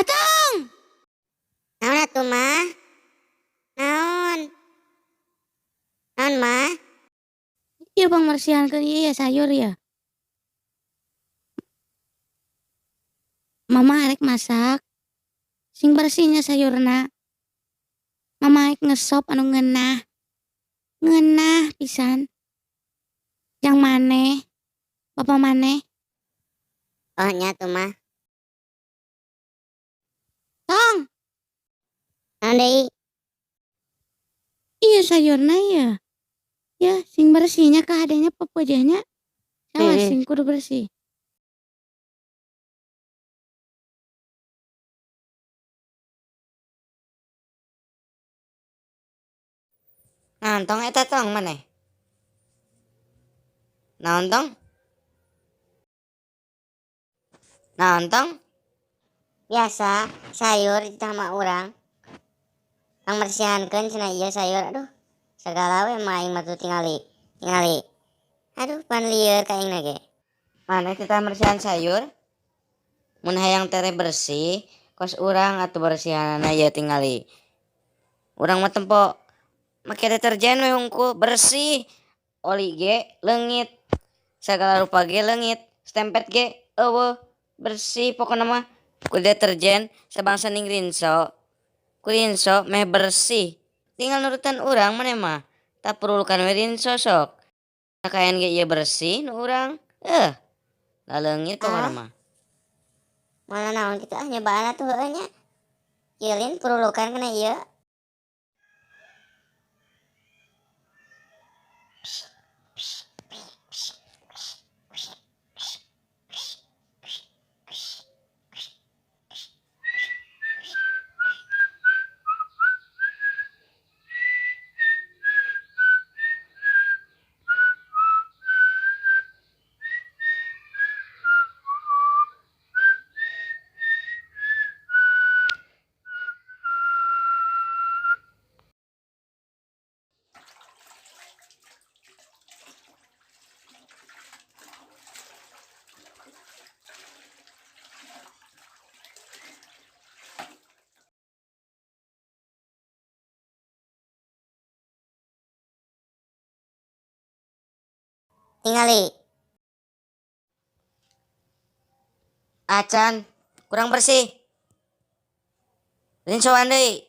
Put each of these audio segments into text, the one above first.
Atong! Naon atuh, Mah? Naon? Naon, Mah? Ieu pangmersihankeun ieu ya sayur ya. Mama arek masak. Sing bersihnya sayurna. Mama arek ngesop anu ngeunah. Ngeunah pisan. Jang maneh, bapa maneh. Oh nya atuh, Mah. Tong. Naon deui? Ieu sayurna ya. Ya, sing bersihnya kahadenya pepeujeuhnya. Salah sing kudu bersih. Naon tong eta tong maneh? Naon tong? Naon tong? Biasa sayur sama urang. Pangmersihankeun cenah ieu sayur, aduh. Sagala we mah aing mah tuh tingali. Tingali. Aduh, pan lieur ka aing ge. Maneh teh mersihan sayur? Mun hayang tere bersih, kos urang atuh bersihanana ieu tingali. Urang mah tempo make deterjen we hungkul bersih. Oli ge leungit. Sagala rupa ge leungit, stempet ge eueuh bersih pokona mah. Ku deterjen sabangsa ning rinso. Ku rinso meh bersih. Tinggal nurutan urang maneh mah. Tak perlukan we rinso sok. Kayan ge ieu bersih nu urang. Laleungit pokona mah. Moal naon kitu ah nyobaan atuh heueuh nya. Ieu lin perulukan kana ieu. Tingali. Acan, kurang bersih. Rinsoan deui.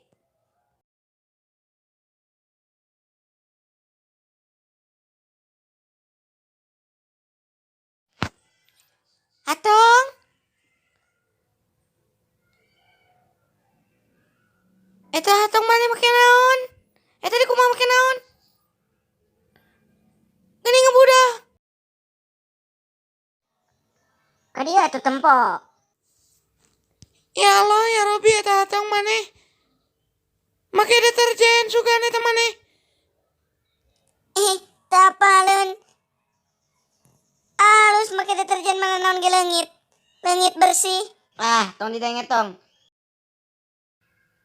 Atong. Eta hatong maneh make naon? Eta di kumaha make naon? Geuning ngebudah. Ka dieu atuh tempo. Ya Allah ya Robi eta hatong maneh. Make deterjen sugan eta maneh. Ih, teu apaleun. Alus make deterjen mana naon ge leungit. Leungit bersih. Ah, tong didenge tong.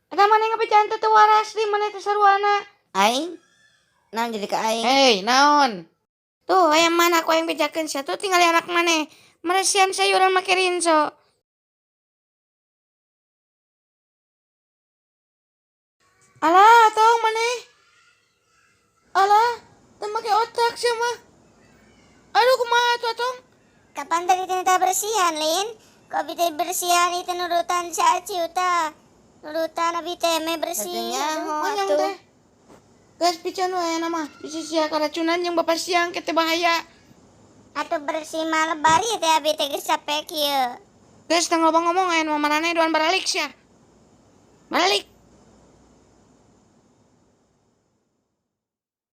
Eta maneh ngabejaan teh teu waras di maneh teh saruana. Aing? Naon jadi ka aing? Hei, naon? Tuh, aya mana ku aing bejakeun sia tuh tingali anak maneh. Meresian sayuran make rinso. Alah, tong maneh. Alah, teu make otak sia mah. Aduh, kumaha atuh atong? Kapan tadi teh bersihan, Lin? Ku abi teh bersihan itu nurutan si Aciu tah. Nurutan abi teh meh bersih. Teu nyaho Manyang atuh. teh. Geus pican we aya mah. Bisi sia karacunan jeung bapak siang ke teh bahaya. Atuh bersih mah lebari teh abi teh geus capek kieu. Geus teu ngomong-ngomong aya nu maraneh doan baralik sia. Baralik.